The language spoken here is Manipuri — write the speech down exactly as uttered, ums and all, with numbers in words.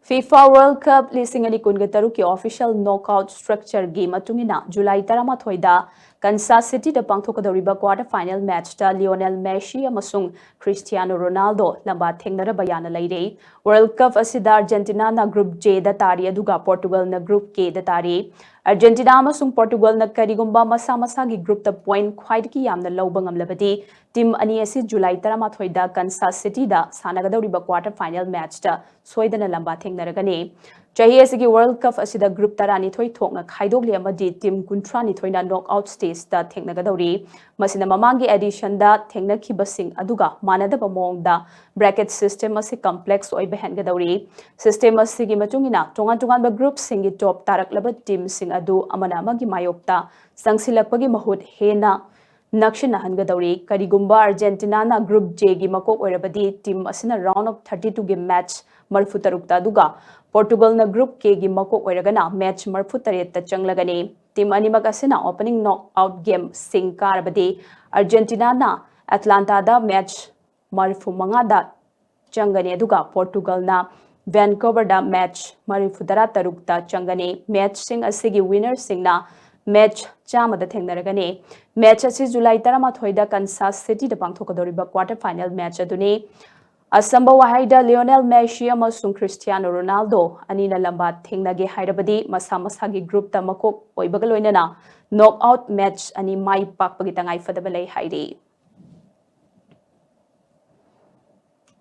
FIFA World Cup ꯂꯤꯁꯤꯡ ꯑꯅꯤ ꯀꯨꯟꯒ ꯇꯔꯨꯛꯀꯤ official knockout structureꯒꯤ ꯃꯇꯨꯡ ꯏꯟꯅ ꯖꯨꯂꯥꯏ ꯇꯔꯥꯃꯥꯊꯣꯏꯗ Kansas Cityꯗ ꯄꯥꯡꯊꯣꯛꯀꯗꯧꯔꯤꯕ quarter final matchꯇ Lionel Messi ꯑꯃꯁꯨꯡ Cristiano Ronaldo ꯂꯝꯕꯥ ꯊꯦꯡꯅꯔꯕ ꯌꯥꯅ ꯂꯩꯔꯦ꯫ World Cup ꯑꯁꯤꯗ Argentinaꯅ Group Jꯗ ꯇꯥꯔꯤ, ꯑꯗꯨꯒ Portugalꯅ Group Kꯗ ꯇꯥꯔꯤ꯫ Argentina ꯑꯃꯁꯨꯡ Portugalꯅ ꯀꯔꯤꯒꯨꯝꯕ ꯃꯁꯥ ꯃꯁꯥꯒꯤ groupꯇ point ꯈ꯭ꯋꯥꯏꯗꯒꯤ ꯌꯥꯝꯅ ꯂꯧꯕ ꯉꯝꯂꯕꯗꯤ, team ꯑꯅꯤ ꯑꯁꯤ ꯖꯨꯂꯥꯏ ꯇꯔꯥꯃꯥꯊꯣꯏꯗ Kansas Cityꯗ ꯁꯥꯟꯅꯒꯗꯧꯔꯤꯕ quarter final matchꯇ ꯁꯣꯏꯗꯅ ꯂꯝꯕꯥ ꯊꯦꯡꯅꯔꯒꯅꯤ꯫ ꯆꯍꯤ ꯑꯁꯤꯒꯤ World Cup ꯑꯁꯤꯗ group ꯇꯔꯥꯅꯤꯊꯣꯏ ꯊꯣꯛꯅ ꯈꯥꯏꯗꯣꯛꯂꯤ ꯑꯃꯗꯤ team ꯀꯨꯟꯊ꯭ꯔꯥꯅꯤꯊꯣꯏꯅ knockout stageꯇ ꯊꯦꯡꯅꯒꯗꯧꯔꯤ꯫ ꯃꯁꯤꯅ ꯃꯃꯥꯡꯒꯤ editionꯗ ꯊꯦꯡꯅꯈꯤꯕꯁꯤꯡ ꯑꯗꯨꯒ ꯃꯥꯟꯅꯗꯕ ꯃꯑꯣꯡꯗ bracket system ꯑꯁꯤ complex ꯑꯣꯏꯕ ꯍꯦꯟꯒꯗꯧꯔꯤ꯫ System ꯑꯁꯤꯒꯤ ꯃꯇꯨꯡ ꯏꯟꯅ ꯇꯣꯉꯥꯟ ꯇꯣꯉꯥꯟꯕ groupꯁꯤꯡꯒꯤ top ꯇꯥꯔꯛꯂꯕ teamꯁꯤꯡ ꯑꯗꯨ ꯑꯃꯅ ꯑꯃꯒꯤ ꯃꯥꯌꯣꯛꯇ ꯆꯪꯁꯤꯜꯂꯛꯄꯒꯤ ꯃꯍꯨꯠ ꯍꯦꯟꯅ ꯅꯛꯁꯤꯟꯅꯍꯟꯒꯗꯧꯔꯤ꯫ ꯀꯔꯤꯒꯨꯝꯕ Argentinaꯅ Group Jꯒꯤ ꯃꯀꯣꯛ ꯑꯣꯏꯔꯕꯗꯤ, team ꯑꯁꯤꯅ round of thirty twoꯒꯤ match ꯃꯔꯤꯐꯨ ꯇꯔꯨꯛꯇ, ꯑꯗꯨꯒ Portugalꯅ Group Kꯒꯤ ꯃꯀꯣꯛ ꯑꯣꯏꯔꯒꯅ match ꯃꯔꯤꯐꯨ ꯇꯔꯦꯠꯇ ꯆꯪꯂꯒꯅꯤ꯫ Team ꯑꯅꯤꯃꯛ ꯑꯁꯤꯅ opening knockout gameꯁꯤꯡ ꯀꯥꯔꯕꯗꯤ, Argentinaꯅ Atlantaꯗ match ꯃꯔꯤꯐꯨ ꯃꯉꯥꯗ ꯆꯪꯒꯅꯤ, ꯑꯗꯨꯒ Portugalꯅ Vancouverꯗ match ꯃꯔꯤꯐꯨ ꯇꯔꯥ ꯇꯔꯨꯛꯇ ꯆꯪꯒꯅꯤ꯫ Matchꯁꯤꯡ ꯑꯁꯤꯒꯤ winnerꯁꯤꯡꯅ match ꯆꯥꯝꯃꯗ ꯊꯦꯡꯅꯔꯒꯅꯤ꯫ Match ꯑꯁꯤ ꯖꯨꯂꯥꯏ ꯇꯔꯥꯃꯥꯊꯣꯏꯗ Kansas Cityꯗ ꯄꯥꯡꯊꯣꯛꯀꯗꯧꯔꯤꯕ quarter final match ꯑꯗꯨꯅꯤ꯫ ꯑꯆꯝꯕ ꯋꯥꯍꯩꯗ, Lionel Messi ꯑꯃꯁꯨꯡ Cristiano Ronaldo ꯑꯅꯤꯅ ꯂꯝꯕꯥ ꯊꯦꯡꯅꯒꯦ ꯍꯥꯏꯔꯕꯗꯤ, ꯃꯁꯥ ꯃꯁꯥꯒꯤ groupꯇ ꯃꯀꯣꯛ ꯑꯣꯏꯕꯒ ꯂꯣꯏꯅꯅ knockout match ꯑꯅꯤ ꯃꯥꯏ ꯄꯥꯛꯄꯒꯤ ꯇꯉꯥꯏ ꯐꯗꯕ ꯂꯩ ꯍꯥꯏꯔꯤ꯫